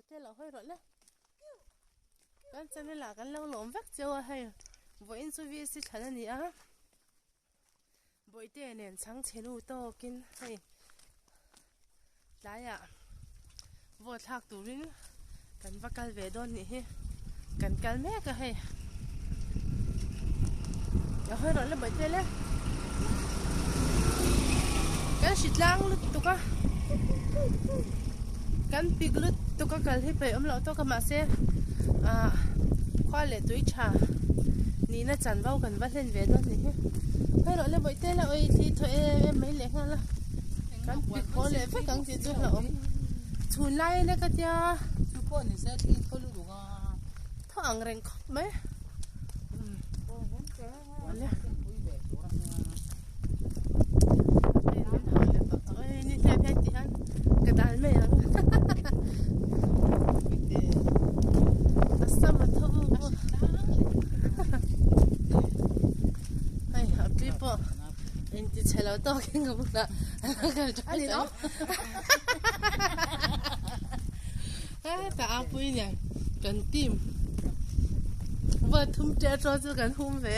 Te lo hawi rawh le. Kan channel ah kan lo lawm vek cheu a hei vawiin chu VC thlan a ni a Bawihte nen chhang chhe nu tawkin hei tlaiah vote thlak turin kan va kal ve dawn nih hi kan kal mek a hei a hawi rawh le bawihte le kan hri tlang lutuk a kan pik lutuk a kal hi peih awm loh tawk a mahse ah khua leh tui tha nihna chanvo kan va hlen ve dawn nih hi hawi rawh le bawihte le awi thli thaw em em mai leh nghal a kan pik haw leh vek ang tih chu hlauhawm chhun lai a nia ka tia chu pawh ni se thli thaw lutuk a thaw ang reng khawp mai Ka dal mai ang a sam a tho hei a pi pawh inti chhe lo tawkin ka bulah a ni lo heta a pui nen kan team vawi thum ṭe aṭaw chu kan hum ve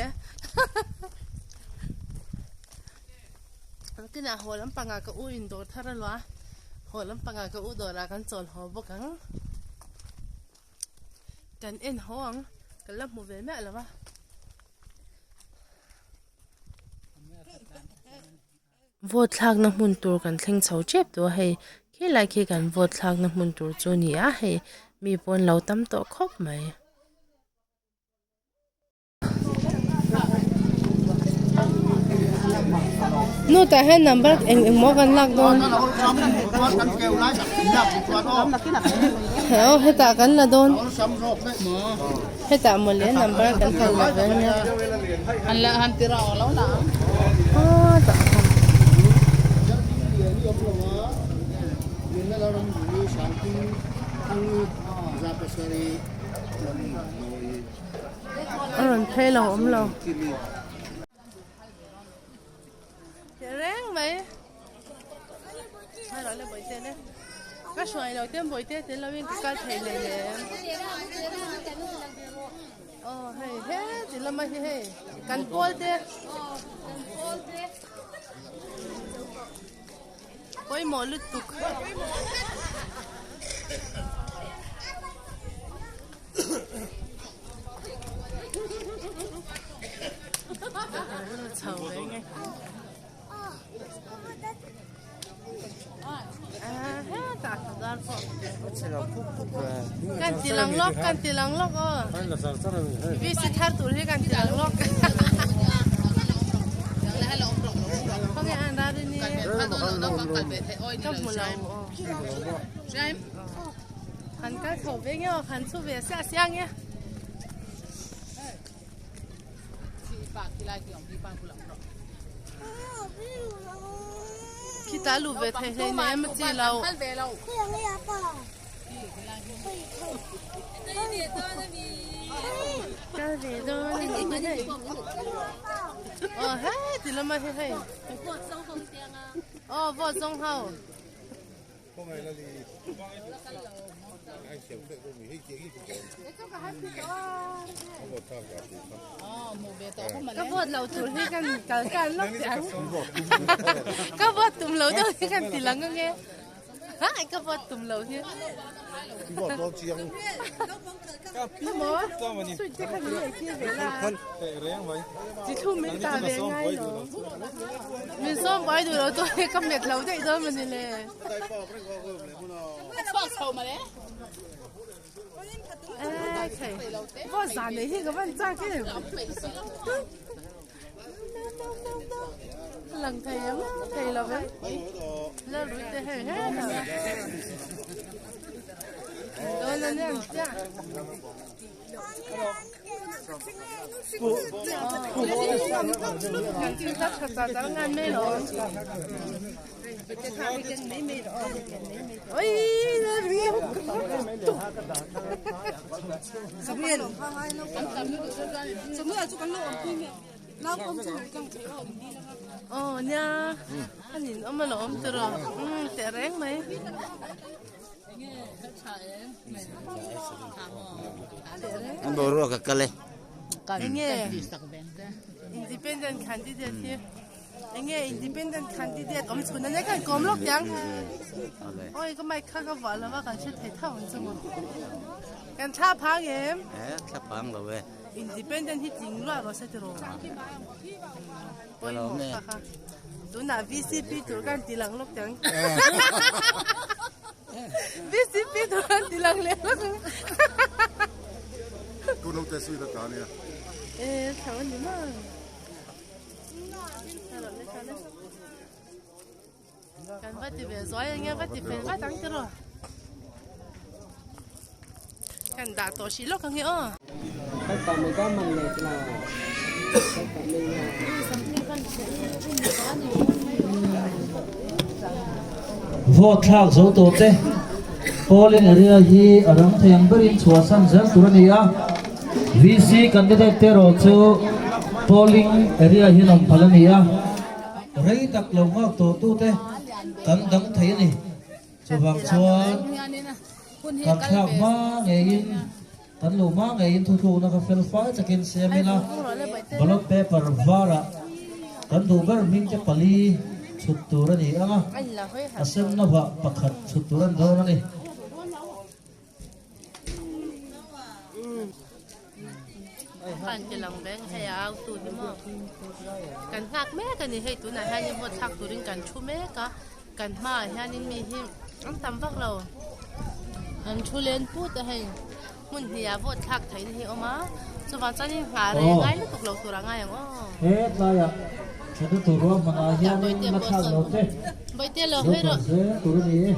kinah haw lampangah ka u in dawr thar a luah a haw lampangah ka u dawrah kan chawl haw bawk ang kan en haw ang ka la hmu ve miah lo va. Vote thlakna hmun tur kan thleng chho tep tawh a hei khilai khi kan vote thlakna hmun tur chu a ni a hei mi pawn lo tam tawh khawp mai. Nu tah hian number eng eng maw kan lak dawn aw hetah kan la dawn hetah mawle number kan han la ve ania aw tah A rawn phei lo awm lo. Teh reng mai. Hai rawh le bawihte le. Ka hruai lo ten bawihte tel lo in ka kal thei leh lem. Aw hei he ti lama hi hei kan pawl te. Pawimawh lutuk. Chho ve nge. Kan ti lang lawk, kan ti lang lawk aw. VC thar tur hi kan ti lang lawk. Khawnge an rar ini. Ka hmu lo aw. Han kal chho ve nge aw, han chhu ve siah siah nge. Khitah luh ve thei hlei nei em a chi lo. Kal ve dawn a ni hei. Aw hei ti lama hi hei. Aw vote zawng ho. Ka vote lo tur hi kan kal kan lawk teh ang. Ka vote tum lo deuh hi kan ti lang ange. Hai ka vote tum lo hi. Emaw switch te khan min ei ve la. Chi thlum min ta ve ngai lo. Min sawm buai duh lo chu hei ka hmet lo daih dawn mawni le. Eee thei vaw zan nei hi ka van chak em. Lang thei em thei lo ve. La rui te hei he. Dawn a nia chiah. Aw nia a nin awm alawm tiraw teh reng mai. An boruak a kal e. Enge independent candidate hi enge independent candidate awm chhun ania kan kawm lawk tiang. Oi ka mic kha ka vuah lova kan hre thei tho ang chu maw. Kan thla phang em? Eh thla phang lo e. Independent hi tling luah rawh se tiraw. Pawimawh kha kha. Tunah VCP tur kan ti lang lawk tiang. VCP tur kan ti lang leh lawk ang. Tu lo te sui la ta nia. Eh thau ani ma. Kan va ti ve zuai enge va ti fel vat ang tiraw. Kan dah tawh hrih lawk ang e aw. Vote thlak zo tawh te polling area hi a rang thei ang berin chhuahsan zel tur a ni a, VC candidate te erawh chu polling area hi an awm phal a ni a. Rei tak lo nghak tawh tute kan dang thei a ni. Chuvang chuan kan thlak hma ngeiin kan luh hma ngeiin thuthlukna kha fel fai takin siam ila ballot paper varah kan duh ber hming te pali chhut tur a ni ang a, a semna vah pakhat chhut tur a ni dawn a ni. Khan ti lang beng hei a au tu hi maw kan nghak mek a ni hei tunah hianin vote thlak turin kan thu mek a kan hmaah hianin mi hi an tam vak lo an thu len put a hei hmun hnih ah vote thlak theihna hi a awm a chuvang chuanin nghah reng ngai lutuk lo tur a ngai ang aw. He tlaiah thana tur ruahmanah hianin la thlak lo te Bawihte lo lo hawi kal rawh. zel tur a ni e.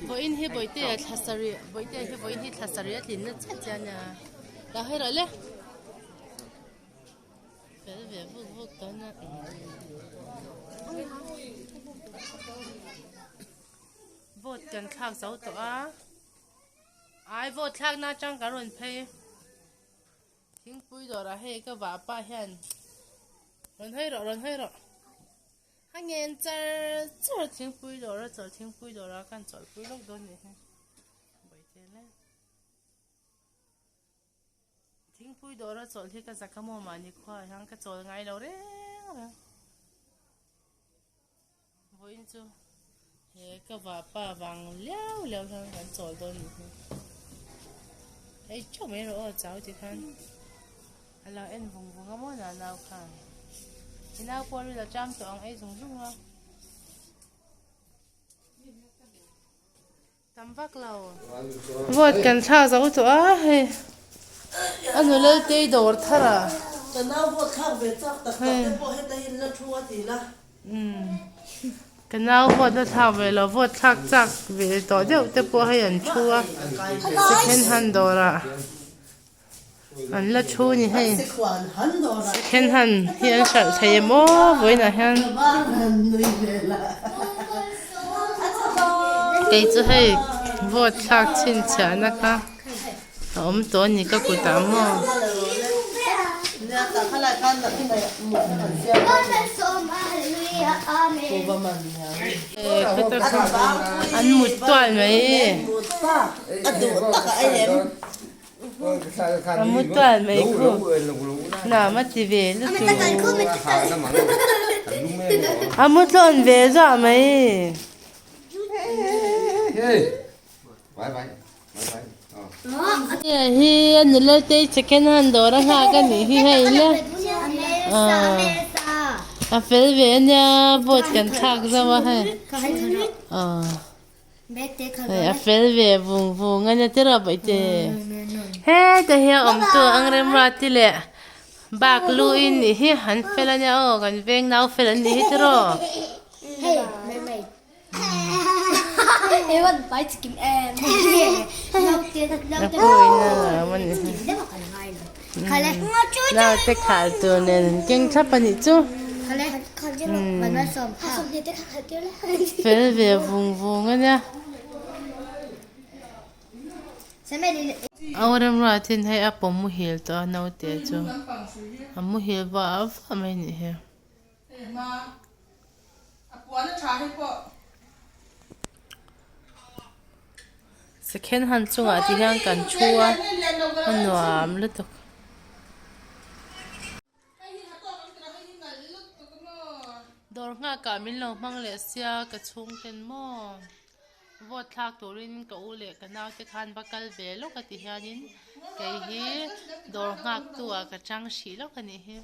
Vawiin hi Bawihtea thla sarih Bawihtea hi vawiin hi thla sarih a tlinna chiah chiah a nia dah hawi rawh le fel ve vuk vuk dawn a vote kan thlak zo tawh a ai vote thlak na atang ka rawn phei thingpui dawrah hei ka vahpah hian rawn hawi rawh rawn hawi rawh. A ngen char char thingpui dawr a chawlh thingpui dawr a khan chawlhpui lawk dawn nih hi bawihte le thingpui dawr a chawlh hi ka zak a maw mahni khua ah hian ka chawl ngai lo reng reng vawiin chu he ka vahpa vang liau liau hian kan chawl dawn nih hi hei theuh mai rawh aw chau ti khan. A lo en vung vung a maw nau nau khan. I nau pawh ril a cham tawh ang ei zung zung a. Tam vak lo. Vote kan thlak zo tawh a hei. A nula tei dawr thar a. Ka nau vote thlak ve chak tak tak te pawh heta hi la thu a ti la. Ka nau vote la thlak ve lo, vote thlak chak ve tawh deuh te pawh hei an thu a. Second hand dawrah. An la thu ni hei second hand hi an hralh thei em aw vawiinah hian kei chu hei vote thlak chhinchhiahna kha a awm tawh a ni ka kutah maw. An mut tual mai. A mu tual mai khu nam a ti ve lutuk a mu tlawn ve zah mai. Hi a nula te second hand dawr a nghak a nih hi hei le a fel ve ania vote kan thlak zauh a hei. Hei a fel ve vung vung a nia tiraw bawihte. Heta hi a awm tu ang remruati leh bak lu in nih hi an fel a nia aw kan veng nau fel an nih hi tiraw. Naute khal tur nen an keng thlap a nih chu. Fel ve vung vung a nia. Au remruat hian hei a pawm muhil tawh a naute chu a muhil vah vah mai a nih hi. Second hand chungah ti hian kan thu a, a nuam lutuk. Dawr nghakah min lo hmang leh sia ka chhungten maw vote thlak turin ka u leh ka naute khan va kal ve lawk a ti hianin kei hi dawr nghak tu ah ka chang hrih lawk a nih hi.